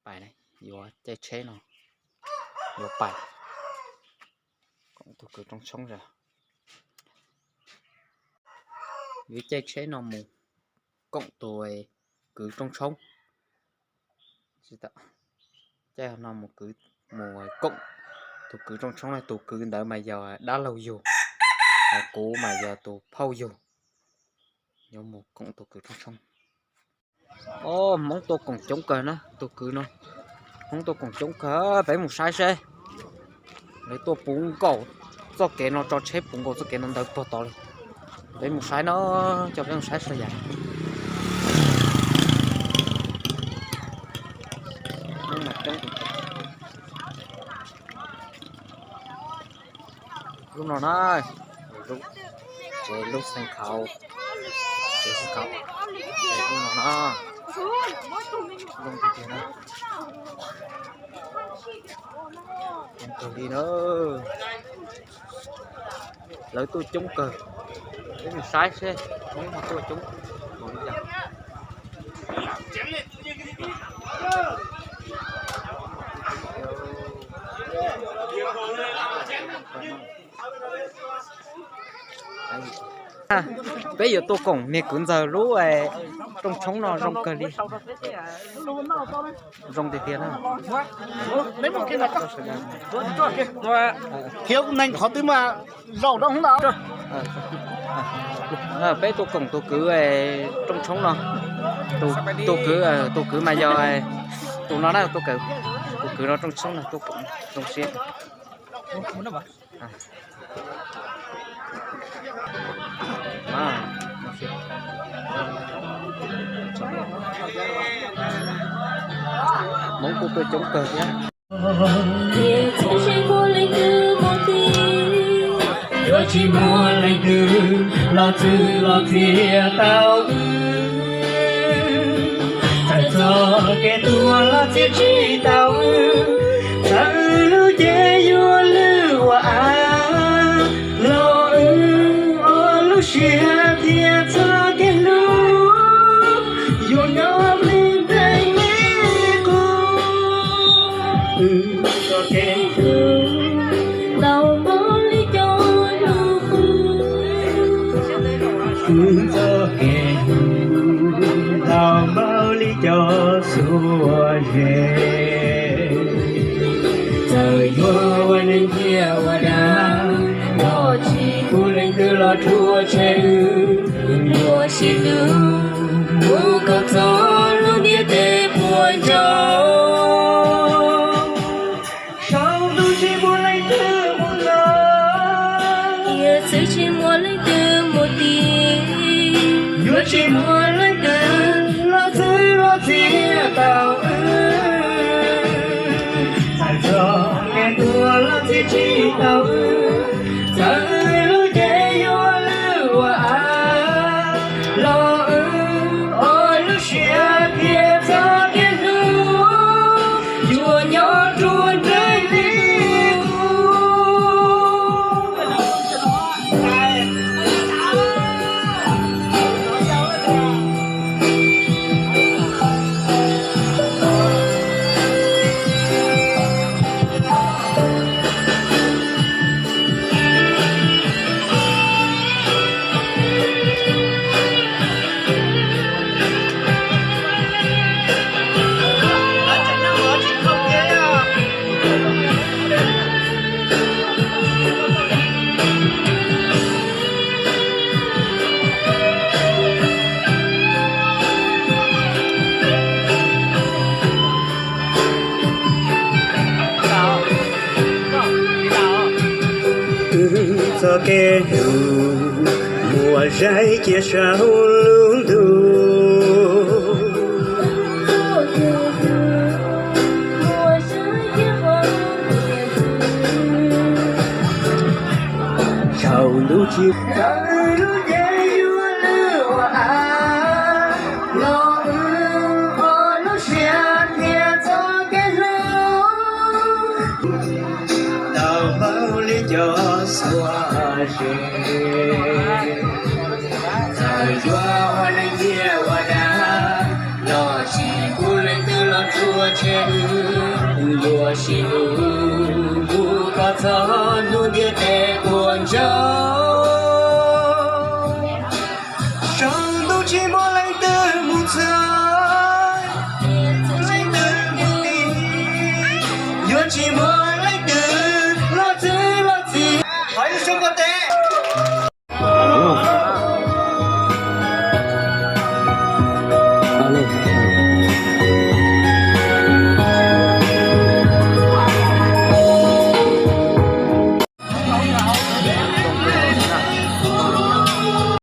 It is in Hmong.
pais, yuav caij tsheb no, yuav pais koom tus kwv rooj tshoob zog. Yuav caij tsheb no mus koom tus kwv rooj tshoob. Caij no mus, mus koom tus kwv rooj tshoob, tus kwv ntawd mas yog dab laug yug, kuv mas yog tus phauj yug. Yuav mus koom tus kwv rooj tshoob. Os, Hmoob tuaj koom coob kawg na, tus kwv no. Hmoob tuaj koom coob kawg, peb mus saib seb. Lawv tuaj puv nkaus txoj kev no, tso tsheb puv nkaus txoj kev no ntawd puag tod li. Peb mus saib no, coj peb mus saib saib yam. Lub no na, tsev lub xeev khaum, tsev xeev khaum, lub no na, zoo tiag tiag na, zoo kawg li na. Lawv tuaj coob kawg, peb mus saib seb Hmoob ho tuaj coob npaum li cas. Peb yuav tuaj koom niag kwv ntxawg lub rooj tshoob no zoo kawg li. Zoo tiag tiag na. Khiav neeg qhov twg mas zaum rau hauv ntawd. Peb tuaj koom tus kwv rooj tshoob no. Tus kwv, tus kwv mas yog tus no na, tus kwv no rooj tshoob no tuaj koom zoo siab. Hmoob kuj tuaj coob kawg thiab. Yuav tsis muaj leej twg los txwv los txia tau wb. Txawm txoj kev tuag los txia tsis tau wb. Txawm lub cev yuav lwj ua av los wb ob lub siab thiab txoj kev hlub yuav nyob li ntev li qub. Wb txoj kev hlub ntau npaum li cov hlub qub. Wb txoj kev hlub ntau npaum li cov xuab zeb. Txawm yuav ua neeg ciaj ua dab los tsis pub leej twg los rhuav tshem wb. Wb yuav sib hlub mus kom txog lub ntiaj teb puas ncau. Saum ntuj tsis muaj leej twg mus los, tiam sis tsis muaj leej twg mus tiv. Yuav tsis muaj leej twg los txwv los txia tau wb. Txawm txoj kev tuag los txia tsis tau wb. Txawm lub cev yuav lwj ua av los wb ob lub siab thiab txoj kev hlub yuav nyob rau ntev li qub. Wb txoj kev hlub muaj zais cia saum lub ntuj. Saum ntuj tsis tau lub cev yuav lwj ua av los wb ob lub siab thiab txoj kev hlub ntau npaum li cov xuab zeb. Txawm yuav ua neeg ciaj ua dab los tsis pub leej twg los rhuav Ntshe wb luag sim hlub, hlub koj txog hnub ntiaj teb puas ntsoov.